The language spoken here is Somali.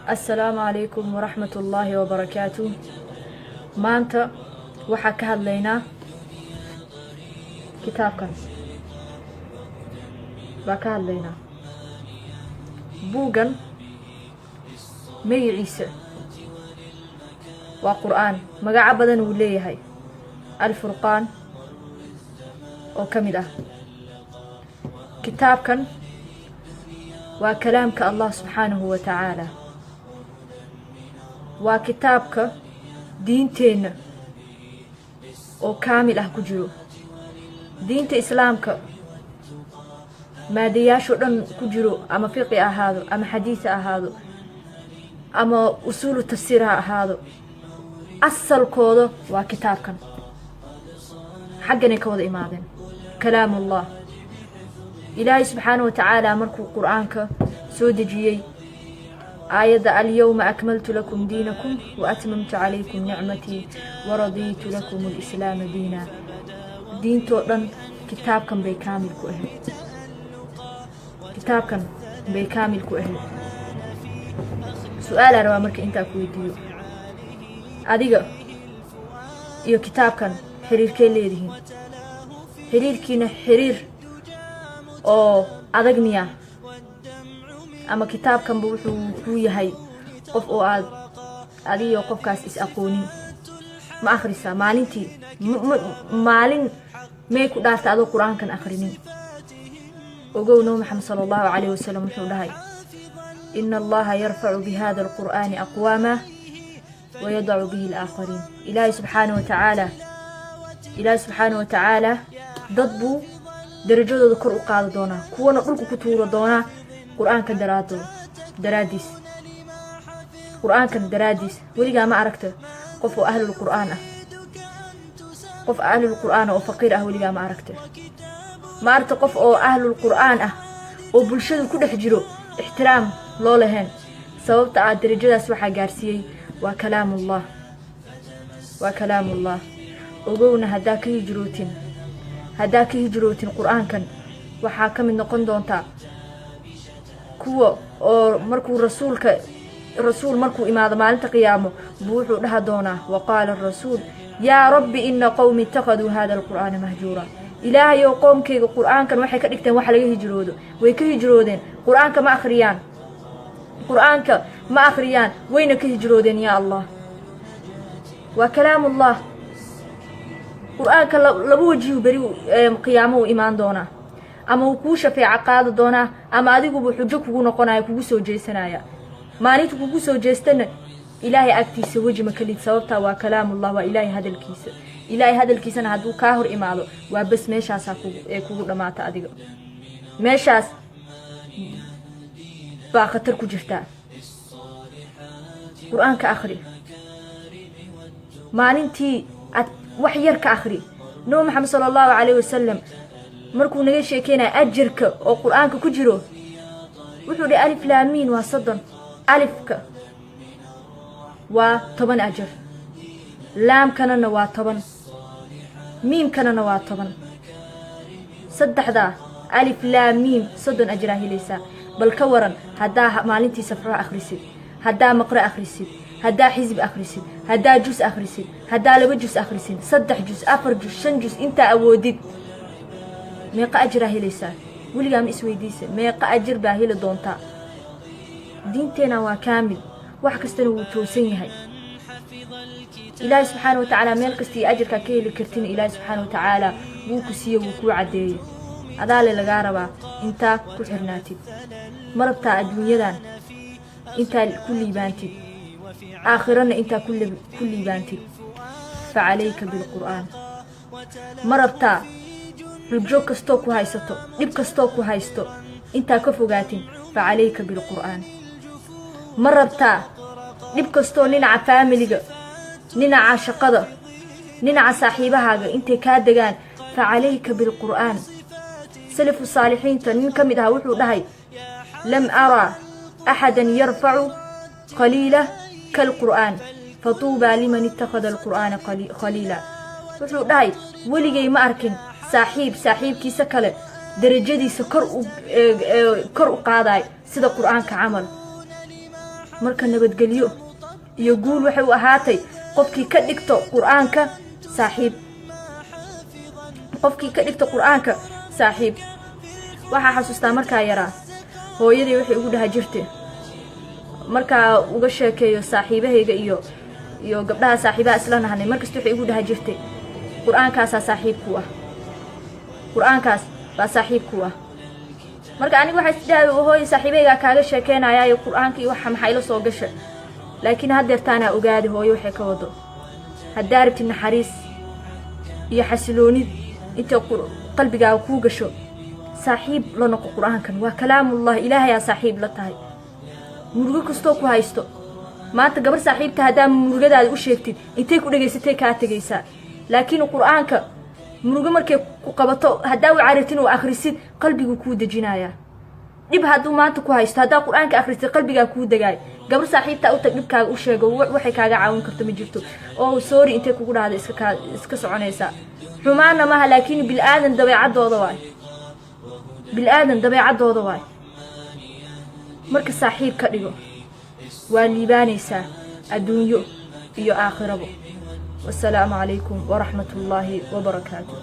Assalaamu calaykum waraxmat ullaahi wabarakaatu. Maanta waxaa ka hadlaynaa kitaabkan baa ka hadlaynaa. Buuggan magaciisa waa Qur-aan. Magaco badan uu leeyahay, Alfurqaan oo ka mid ah. Kitaabkan waa kalaamka Allah subxaanahu wa tacaala, waa kitaabka diinteenna oo kaamil ah ku jiro, diinta Islaamka maadayaashoo dhan ku jiro, ama fiqi ahaado, ama xadiis ha ahaado, ama usuulu tafsiir ha ahaado. Asalkooda waa kitaabkan, xagganay ka wada imaadeen, kalaamullah. Ilaahay subxaanahu wa tacaala markuu Qur-aanka soo dejiyey, aayadda "Alyawma akmaltu lakum diinakum wa atmamtu calaykum nicmatii waradiitu lakum alislaama diina", diintoo dhan kitaabkan bay kaamil ku ahayd, kitaabkan bay kaamil ku ahayd. Su-aalaa rabaa marka intaa ku weydiiyo: adiga iyo kitaabkan xiriirkee leedihiin? Xiriirkiina xiriir oo adag miya, ama kitaabkanba wuxuu kuu yahay qof oo aad adiyo qofkaas is aqoonin? Ma akhrisaa maalintii? Maalin may ku dhaarta adoo Qur-aankan akhrinin? Ogow, Nabi Maxamed sala Allahu calayh wasalam wuxuu dhahay: "Ina Allaha yarfacu bi hada alqur'aani aqwaama wayadacu bihi alaakhariin." Ilaahay subxaana wa tacaala, Ilaahay subxaana wa tacaala dad buu darajadooda kor u qaadi doonaa, kuwana dhulka ku tuuro doonaa Qur-aanka daraadiis, Qur-aankan daraadiis. Weligaa ma aragta qof oo ahlul Qur-aan ah, qof ahlul Qur-aan ah oo faqiir ah? Weligaa ma aragta? Ma aragta qof oo ahlul Qur-aan ah oo bulshada ku dhex jiro ixtiraam loo lahayn? Sababta aad darajadaas waxaa gaarsiiyey waa kalaamullah, waa kalaamullah. Ogowna, haddaa ka hijrootin, haddaa ka hijrootin Qur-aankan, waxaa ka mid noqon doontaa kuwa oo markuu rasuulka, rasuul markuu imaado maalinta qiyaamo buu wuxuu dhaha doonaa: "Wa qaala arasuul: yaa rabbi, ina qowmi ittakhaduu hada alqur'aana mahjuura." Ilaahayow, qoomkayga Qur-aankan waxay ka dhigteen wax laga hijroodo, way ka hijroodeen. Qur-aanka ma akhriyaan, Qur-aanka ma akhriyaan, wayna ka hijroodeen. Yaa Allah, waa kalaamullah. Qur-aanka laba wajihu beri qiyaamo uu imaan doonaa: ama uu kuu shafeeco qaadi doonaa, ama adiguba xujo kugu noqonaya, kugu soo jeesanaya. Maalinta kugu soo jeestana Ilaahay agtiisa weji ma kalid. Sababtaa waa kalaamullah, waa Ilaahay hadalkiisa. Ilaahay hadalkiisana hadduu kaa hor imaado, waa bes, meeshaasaa ee kugu dhammaata adiga. Meeshaas baa khatar ku jirtaa. Qur-aanka akhri, maalintii aad wax yar ka akhri. Nabi Maxamed sala Allahu calayh wasalam markuu naga sheekeynaya ajarka oo Qur-aanka ku jiro, wuxuu dhihi: alif laamiin waa 30, alifka waa 10 ajar, laamkanana waa 10, miimkanana waa 10. Saddexdaa, alif laam miim, 30 ajaraa helaysaa. Bal ka waran haddaa maalintii safxo akhrisid, haddaa maqro akhrisid, haddaa xisb akhrisid, haddaa jus akhrisid, haddaa laba jus akhrisid, saddex jus, afar jus, shan jus, intaa awoodid, meeqa ajiraa helaysaa? Weligaa ma isweydiisa meeqa ajir baa heli doontaa? Diinteenna waa kaamil, wax kastana wuu toosan yahay. Ilaahay subxaana wa tacaala meel kasta iyo ajirkaa ka heli kartina Ilaahay subxaana wa tacaala wuu ku siiye, wuu kuu caddeeyey. Adaale lagaa rabaa intaa ku xirnaatid. Ma rabtaa adduunyadan intaa ku liibaantid, aakhirana intaa ku liibaantid? Fa calayka bilqur'aan. Ma rabtaa xujo kastoo ku haysato, dhib kastoo ku haysto intaa ka fogaatin? Fa calayka bilqur'aan. Ma rabtaa dhib kastoo dhinaca faamiliga, dhinaca shaqada, dhinaca saaxiibahaaga intay kaa degaan? Fa calayka bilqur'aan. Salafu saalixiinta nin ka mid aha wuxuu dhahay: "Lam araa axadan yarfacu khaliila kalqur'aan, fatuubaa liman ittakhada alqur'aana khaliila." Wuxuu dhahay: weligay ma arkin saaxiib saaxiibkiisa kale darajadiisa kor u qaadaay sida Qur-aanka camal. Marka nabadgelyo iyo guul waxay u ahaatay qofkii ka dhigto Qur-aanka saaxiib, qofkii ka dhigto Qur-aanka saaxiib. Waxaa xasuustaa markaa yaraa, hooyaday waxay ugu dhaha jirtay markaa uga sheekeeyo saaxiibahayga iyo gabdhaha saaxiibaha isla nahanay, markasta waxay ugu dhaha jirtay, "Qur-aankaasaa saaxiib ku ah, Qur-aankaas baa saaxiib ku ah." Marka aniga waxaa isdhahay, "Hooyo, saaxiibahaygaa kaaga sheekeynayaayo, Qur-aanka iyo waxa maxaa ila soo gasha?" Laakiin haddeertaanaa ogaadi hooyo waxay ka wado. Haddaa rabtid naxariis iyo xasiloonid intay qalbigaaga kuu gasho, saaxiib la noqo Qur-aankan. Waa kalaamullah, Ilaahayaa saaxiib la tahay. Murugo kastoo ku haysto maanta, gabar saaxiibta haddaa murugadaada u sheegtid, intay ku dhegaysatay kaa tegaysaa. Laakiin Qur-aanka murugo markay ku qabato, haddaa u carartin oo akhrisid, qalbigu kuu dejinayaa. Dhib hadduu maanta ku haysto, haddaa Qur-aanka akhrisid, qalbigaa kuu degaay. Gabar saaxiibtaa u tag, dhibkaaga u sheego, waxay kaaga caawin karto ma jirto oo "Sorry" intay kugu dhahda iska kaa iska soconaysaa. Xumaanna maaha, laakiin bil-aadan dabeecaddooda waay, bil-aadan dabeecaddooda waay. Marka saaxiib ka dhigo, waa liibaanaysaa adduunyo iyo aakhirabo. Wasalaamu calaykum waraxmat ullaahi wabarakaatu.